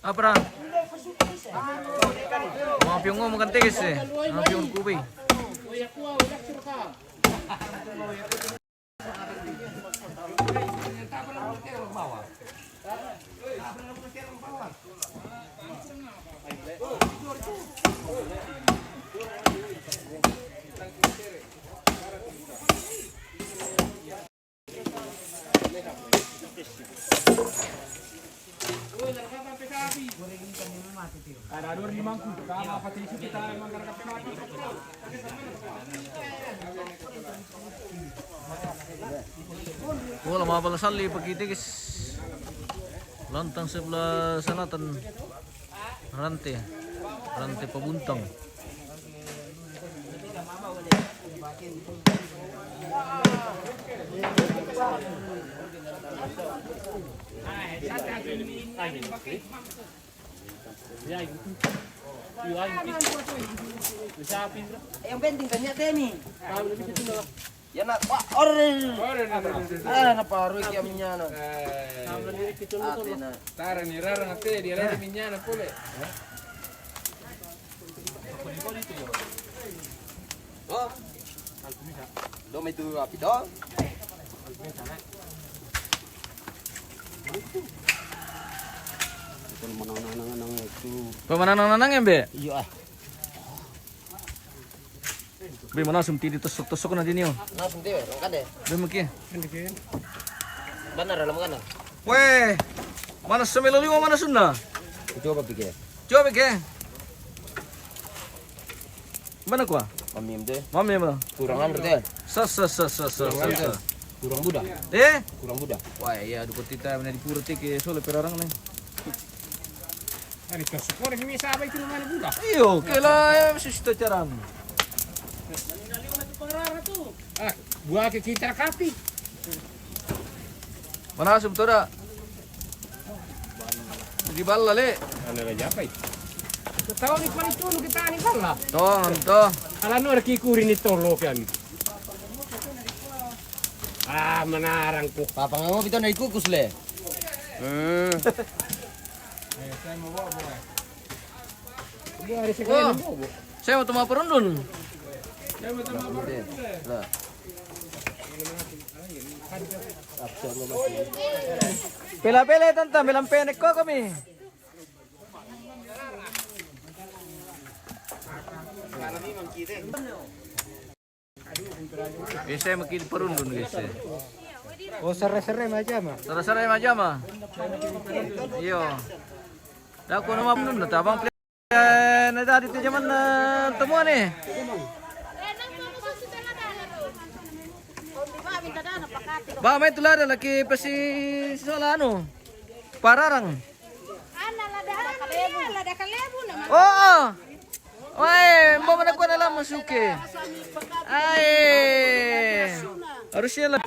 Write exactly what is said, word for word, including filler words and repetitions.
Apa ra? Mga piyong mo, magkante, guys, eh. Mga piyong kubi. Wala, mga palasalli, pagkitikis. Lantang sebelah selatan. Rante. Rante pabuntang. Yang penting tanya Temi. Ya nak, wah, ore. Ah, na paru iki aminyana. Ate na. Tara ni rara na te, dia rara minyana pole. Oh. Dome tu api dong. Itu manang-nanang itu. Pemanang-nanang, embe? Iya, ah. Be, mana sum tidi tosok-tosok na dini, oh. Na sum tidi, angkat deh. Be, maki. Benar dalam kana. Weh. Mana semelo lima, mana sunna? Coba pikir. Coba pikir. Mana kuah? Mami deh. Mami mana? Kurang anu deh. Sa, sa, sa, sa, sa, Kurang sa, anu deh. Sa. Kurang budak. Eh? Kurang budak. Wah, iya, dukut kita mana di pura tike sole perarang nih. Ari ka sukore mi saba itu mana budak. Iyo, kela, eh, sista caram. Ah, buah ke kita kapi. Mana asum toda? Di balla le. Ana la japai. Tahu ni pali tunu kita ni balla. Toh, toh. Ala no ki kuri ni tolo kan. Ah, manarang ku. Papa ngau pito na ikukus le. Hmm. Saya mau tuma perundun. Pela-pela tanta, melam penek ko kami. Biasa maki perundun, biasa. Oh, sere-sere macam ah. Sere-sere macam ah. Iyo. Dah ko nama perundun, tabang. Eh, na dadi te jaman na temuan eh. Ba, mai tulada laki pasi sola anu. Pararang. Ana lada, ana lada kalebu na. Oh, oh. Wai, mbo mana kuwa na lama suke. Ai. Harusnya lah.